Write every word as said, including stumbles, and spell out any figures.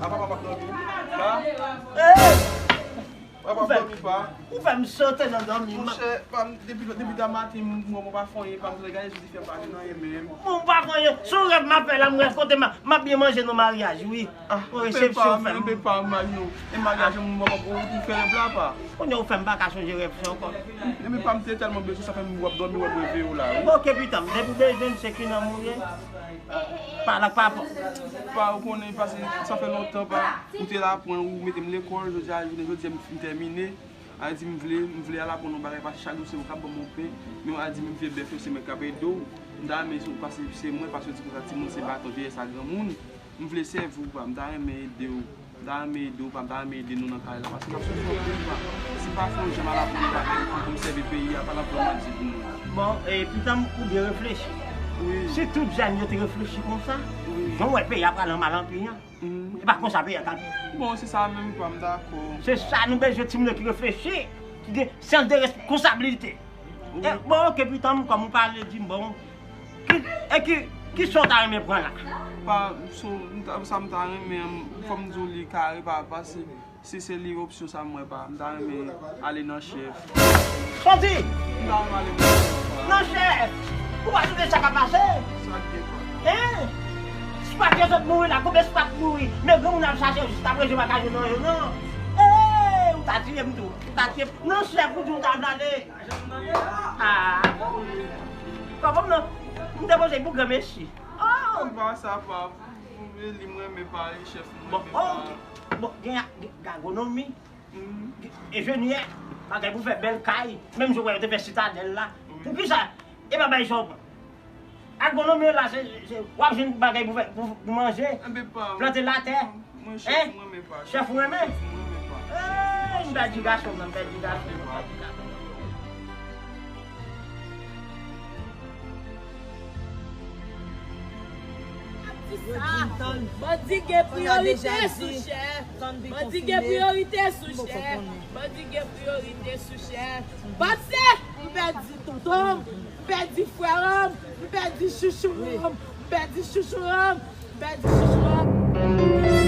Papa, m ap dòmi. Pa. Papa, m ap dòmi, pa. Ou fè m sote nan dòmi. Monchè, pa m, depi, depi ta maten, m, m, m pa fè anyen, pa m, gade sou ti fè m pa gen anyen menm. Bon, m pa fè anyen. Se yon rèv m ap fè la, m rèv kote m ap, m ap byen manje nan maryaj, wi. Ah, ou fè pa, men ou fè pa, Mario. E maryaj, m, m, ou fè rèv la, pa. Kounye a ou fè m pa ka sonje rèv sa ankò. Ebyen, pa m te tèlman bezwen, sa fè m w ap dòmi, w ap reve yo la, wi. Ok, pitan m, depi w bezwen m, se ki nonm ou ye? Pa la, pa, pa. Pa, ou konnen, pase, sa fè lontan, pa, ou te la pran, ou mete m lekòl, jodi a, jounen jodi a, m fin tèmine. A di m vle, m vle al aprann yon bagay, pase chak jou se ou k ap ban m yon pen, men a di m vye bèf yo, se mwen k ap ede w. M ta renmen si w pase, se mwen, pase yo di konsa, timoun se baton, vyeyès a granmoun. M vle sèvi w, pa, m ta renmen ede w. M ta renmen ede w, pa, m ta renmen ede nou nan kay la. Pase n ap soufri anpil, pa. Si m pa fè yon jan m al aprann yon bagay pou m sèvi peyi a, pa t ap vrèman di pou mwen. Bon, e, pitan m, ou byen reflechi. Wi. Si tout jèn yo te reflechi konsa, wi, jan w wè peyi a pral an mal anpil an. E pa konsa peyi a t ap ye. Bon, se sa menm, pa, m dakò. Se sa nou bezwen, timoun yo ki reflechi, ki gen sans de responsabilite. Wi. E, bon, ok, pitan m, kòm ou pale, di m, bon, ki, e ki, ki sa w ta renmen pran la? Pa, so, m ta, sa m ta renmen, fò m di w li kare, pa, pase, si se li opsyon sa m wè, pa, m ta renmen ale nan chèf. Sòti! M ta renmen ale nan chèf, pa. Nan chèf! Ou pa sonje sa ka pase? Sa k gen, pa? Hein? Spat yo sot mouri la, konbyen spat mouri? Men granmoun ap chache yo jis apre, yo pa ka jwenn nan yo, non. Hey, ou ta tiye m tou. Ou ta tiye m. Nan chèf, ou di ou ta vle ale. Ah. Kòman non? M te poze pou granmesi. Oh! M pa sa, pa. Pou li, m renmen pale, chèf, m renmen pale. Bon, ok. Bon, gen, gen agronomi, enjenyè, bagay pou fè bèl kay, menm jan w wè yo te fè Sitadèl la. Poukisa? E pa bay sa w pran. Agronomi la, se, se, w ap jwenn bagay pou fè, pou, pou manje, plante latè. Mwen, chèf, hein? Mwen, men pa. Chèf, ou renmen? Chèf, mwen, men pa. Hey, m pèdi gason, m pèdi gason, m pèdi gason. Bandi gen priyorite sou chèf. Bandi gen priyorite sou chèf. Bandi gen priyorite sou chèf. Pase, m pèdi tonton m, m pèdi frè m, m pèdi chouchou m, m pèdi chouchou m, m pèdi chouchou m.